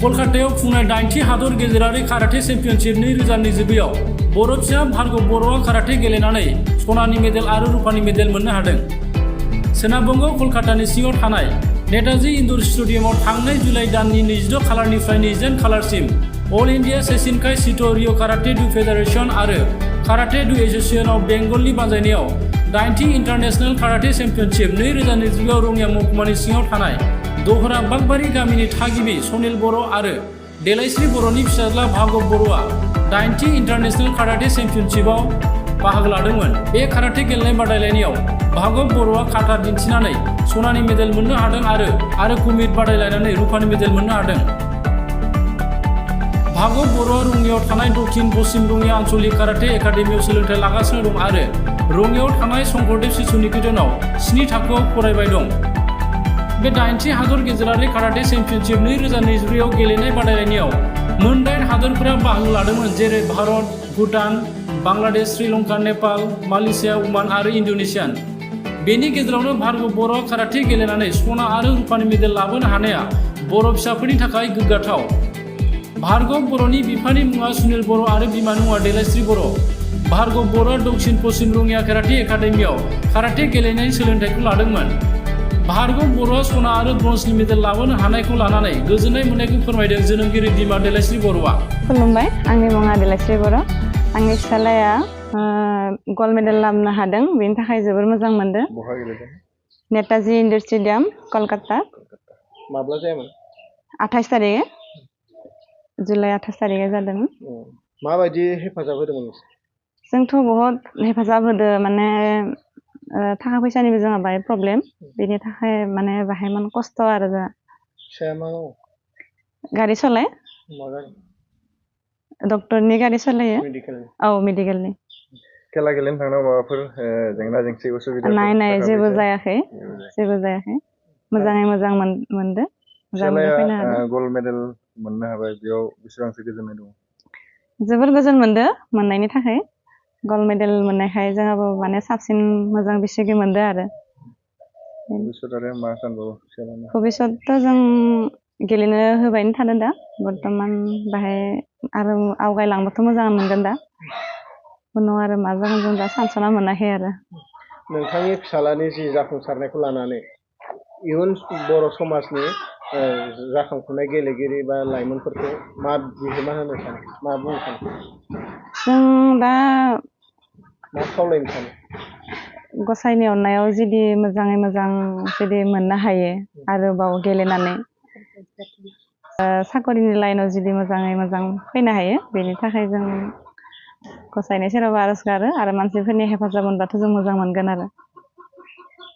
कलकातायाव खुंनाय 8थि हादर गेजेरारि काराटे चेम्पियनशिप 2022आव बर' फिसा भार्गव बर'आ काराटे गेलेनानै सनानि मेडेल आरो रुपानि मेडेल मोननो हादों। सोनाब बंग कलकातानि सिङाव थानाय नेताजी इनडोर स्टेडियामाव थांनाय जुलाइ दाननि 26 खालारनिफ्राय 20 खालारसिम अल इन्डिया सेशिनकाई सितो रिय काराटे डु फेडारेशन आरो काराटे डु एसोसिएशन अफ बेंगलनि बानजायनायाव 8थि इन्टारनेशनेल काराटे चेम्पियनशिप 2022आव रङिया महकुमानि सिङाव थानाय दहरा बागबारि गामिनि थागिबि सनिल बर' आरो देलायस्रि बर'नि फिसाज्ला भार्गव बर'आ 8थि इन्टारनेशनेल काराटे चेम्पियनशिपआव बाहागो लादोंमोन। बे काराटे गेलेनाय बादायलायनायाव भार्गव बर'आ काटा दिन्थिनानै सनानि मेडेल मोननो हादों आरो कुमित बादायलायनानै रुपानि मेडेल मोननो हादों। भार्गव बर'आ रङियाव थानाय दक्षिण पश्चिम रङिया आन्चलिक काराटे एकाडेमियाव सोलोंथाइ लागासिनो दं आरो रङियाव थानाय शंकरदेव शिशु निकेतनाव 7 थाखोआव फरायबाय दं। बे 8थि हादर गेजेरारि काराटे चेम्पियनशिप 2024आव गेलेनाय बादायलायनायाव मोन 8 हादोरफोरा बाहागो लादोंमोन, जेरै भारत, भुटान, बांलादेश, श्रीलंका, नेपाल, मालयेशिया, ओमान आरो इन्ड'नेशिया। बेनि गेजेरावनो भार्गव बर'आ काराटे गेलेनानै सना आरो रुपानि मेडेल लाबोनो हानाया बर' फिसाफोरनि थाखाय गोग्गाथाव। भार्गव बर'नि बिफानि मुङा सुनिल बर' आरो बिमानि मुङा देलायस्रि बर'। भार्गव बर'आ दक्षिण पश्चिम रङिया काराटे एकाडेमियाव काराटे गेलेनायनि सोलोंथाइखौ लादोंमोन। भार्गव बर'आ सना आरो ब्रन्जनि मेडेल लाबोनो हानायखौ लानानै गोजोननाय मोननायखौ फोरमायदों जोनोमगिरि बिमा देलायस्रि बर'आ। खुलुमबाय, आंनि मुङा देलायस्रि बर'। आंनि फिसालाया गल्ड मेडेल लाबोनो हादों, बेनि थाखाय जोबोर मोजां मोनदों। बहा गेलेदों? Netaji indoor stadium, Kolkata. माब्ला जायामोन? 28 थारिख, जुलाइ 28 थारिखआव जादोंमोन। माबायदि हेफाजाब होदोंमोन? जोंथ' बहुत हेफाजाब होदो, माने थाखा फैसानिबो जोंहा बाहाय प्रब्लेम, बेनि थाखाय माने बाहाय मान खस्थ' आरो जोंहा। फिसाया मा मावो? गारि सालाय, मा गारि? डक्टरनि गारि सालायो। मेडिकेलनि? औ, मेडिकेलनि। खेला गेलेनो थांनायाव माबाफोर जेंना जेंसि उसुबिदा? नाय जेबो जायाखै, जेबो जायाखै। मोजाङै मोजां मोनदो। फिसालाया गल्ड मेडेल मोननो हाबाय, बेयाव बेसेबांसो गोजोननाय दं? जोबोर गोजोन मोनदो मोननायनि थाखाय। गल्ड मेडेल मोननायखाय जोंहाबो माने साबसिन मोजां बिसिगि मोनदो आरो। भबिष्यत आरो मा सानबावो फिसालानो? भबिष्यतथ' जों गेलेनो होबायनो थादों दा, बर्थमान बाहाय आरो आवगायलांबाथ' मोजां मोनगोन दा। उनाव आरो मा जागोन जों दा सानस'ना मोनाखै आरो। नोंथांनि फिसालानि जि जाफुंसारनायखौ लानानै इयुन बर' समाजनि जाखांफुनाय गेलेगिरि बा लाइमोनफोरखौ मा बिहोमा होनो सानो, मा बुंनो सानो? जों दा मा खावलायनो सानो? गसाइनि अननायाव जुदि मोजाङै मोजां जुदि मोननो हायो आरोबाव गेलेनानै साकरिनि लाइनाव जुदि मोजाङै मोजां फैनो हायो, बेनि थाखाय जों गसाइनि सेरावबो आर'ज गारो आरो मानसिफोरनि हेफाजाब मोनबाथ' जों मोजां मोनगोन आरो।